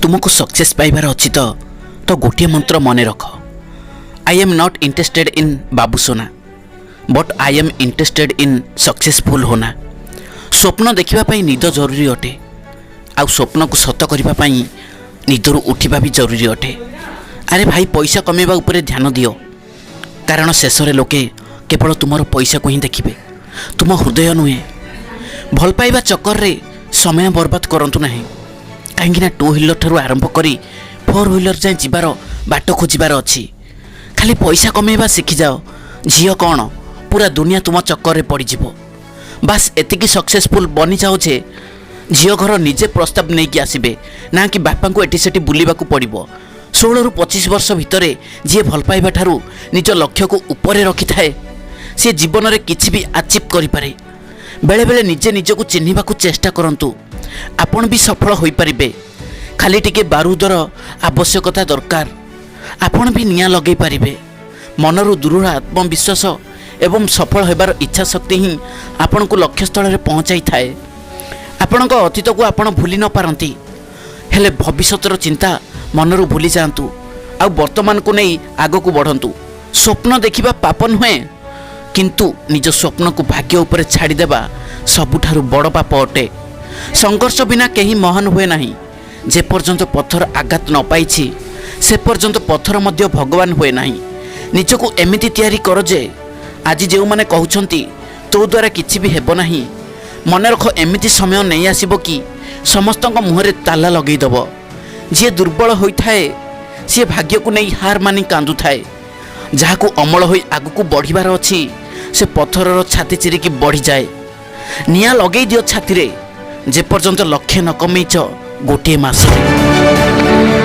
ତୁମକୁ ସକ୍ସେସ୍ ପାଇବାର ଅଛି ତ ଗୋଟିଏ ମନ୍ତ୍ର ମନେ ରଖ, "I am not interested in Babusona, but I am interested in successful होना।" ସ୍ୱପ୍ନ ଦେଖିବା ପାଇଁ ନିଦ ଜରୁରୀ ଅଟେ, ଆଉ ସ୍ୱପ୍ନକୁ ସତ କରିବା ପାଇଁ ନିଦରୁ ଉଠିବା ବି ଜରୁରୀ ଅଟେ। ଆରେ ଭାଇ, ପଇସା କମେଇବା ଉପରେ ଧ୍ୟାନ ଦିଅ, କାରଣ ଶେଷରେ ଲୋକେ କେବଳ ତୁମର ପଇସାକୁ ହିଁ ଦେଖିବେ, ତୁମ ହୃଦୟ ନୁହେଁ। ଭଲ ପାଇବା ଚକରରେ ସମୟ ବର୍ବାଦ କରନ୍ତୁ ନାହିଁ, କାହିଁକିନା ଟୁ ହ୍ୱିଲର ଠାରୁ ଆରମ୍ଭ କରି ଫୋର୍ ହ୍ୱିଲର ଯାଏଁ ଯିବାର ବାଟ ଖୋଜିବାର ଅଛି। ଖାଲି ପଇସା କମେଇବା ଶିଖିଯାଅ, ଝିଅ କ'ଣ ପୁରା ଦୁନିଆ ତୁମ ଚକ୍କରରେ ପଡ଼ିଯିବ। ବାସ୍, ଏତିକି ସକ୍ସେସଫୁଲ୍ ବନିଯାଅ ଯେ ଝିଅ ଘର ନିଜେ ପ୍ରସ୍ତାବ ନେଇକି ଆସିବେ, ନା କି ବାପାଙ୍କୁ ଏଠି ସେଠି ବୁଲିବାକୁ ପଡ଼ିବ। 16ରୁ 25 ବର୍ଷ ଭିତରେ ଯିଏ ଭଲ ପାଇବା ଠାରୁ ନିଜ ଲକ୍ଷ୍ୟକୁ ଉପରେ ରଖିଥାଏ, ସିଏ ଜୀବନରେ କିଛି ବି ଆଚିଭ୍ କରିପାରେ। ବେଳେବେଳେ ନିଜେ ନିଜକୁ ଚିହ୍ନିବାକୁ ଚେଷ୍ଟା କରନ୍ତୁ, ଆପଣ ବି ସଫଳ ହୋଇପାରିବେ। ଖାଲି ଟିକେ ବାରୁଦର ଆବଶ୍ୟକତା ଦରକାର, ଆପଣ ବି ନିଆଁ ଲଗାଇ ପାରିବେ। ମନରୁ ଦୃଢ଼ ଆତ୍ମବିଶ୍ୱାସ ଏବଂ ସଫଳ ହେବାର ଇଚ୍ଛା ଶକ୍ତି ହିଁ ଆପଣଙ୍କୁ ଲକ୍ଷ୍ୟସ୍ଥଳରେ ପହଞ୍ଚାଇଥାଏ। ଆପଣଙ୍କ ଅତୀତକୁ ଆପଣ ଭୁଲି ନ ପାରନ୍ତି, ହେଲେ ଭବିଷ୍ୟତର ଚିନ୍ତା ମନରୁ ଭୁଲି ଯାଆନ୍ତୁ ଆଉ ବର୍ତ୍ତମାନକୁ ନେଇ ଆଗକୁ ବଢ଼ନ୍ତୁ। ସ୍ୱପ୍ନ ଦେଖିବା ପାପ ନୁହେଁ, କିନ୍ତୁ ନିଜ ସ୍ୱପ୍ନକୁ ଭାଗ୍ୟ ଉପରେ ଛାଡ଼ିଦେବା ସବୁଠାରୁ ବଡ଼ ପାପ ଅଟେ। ସଂଘର୍ଷ ବିନା କେହି ମହାନ ହୁଏ ନାହିଁ। ଯେପର୍ଯ୍ୟନ୍ତ ପଥର ଆଘାତ ନ ପାଇଛି, ସେ ପର୍ଯ୍ୟନ୍ତ ପଥର ମଧ୍ୟ ଭଗବାନ ହୁଏ ନାହିଁ। ନିଜକୁ ଏମିତି ତିଆରି କର ଯେ ଆଜି ଯେଉଁମାନେ କହୁଛନ୍ତି ତୋ ଦ୍ୱାରା କିଛି ବି ହେବ ନାହିଁ, ମନେ ରଖ, ଏମିତି ସମୟ ନେଇ ଆସିବ କି ସମସ୍ତଙ୍କ ମୁହଁରେ ତାଲା ଲଗେଇଦେବ। ଯିଏ ଦୁର୍ବଳ ହୋଇଥାଏ, ସିଏ ଭାଗ୍ୟକୁ ନେଇ ହାର ମାନି କାନ୍ଦୁଥାଏ। ଯାହାକୁ ଅମଳ ହୋଇ ଆଗକୁ ବଢ଼ିବାର ଅଛି, ସେ ପଥରର ଛାତି ଚିରିକି ବଢ଼ିଯାଏ। ନିଆଁ ଲଗେଇ ଦିଅ ଛାତିରେ, ଯେପର୍ଯ୍ୟନ୍ତ ଲକ୍ଷେ ନ କମେଇଛ ଗୋଟିଏ ମାସରେ।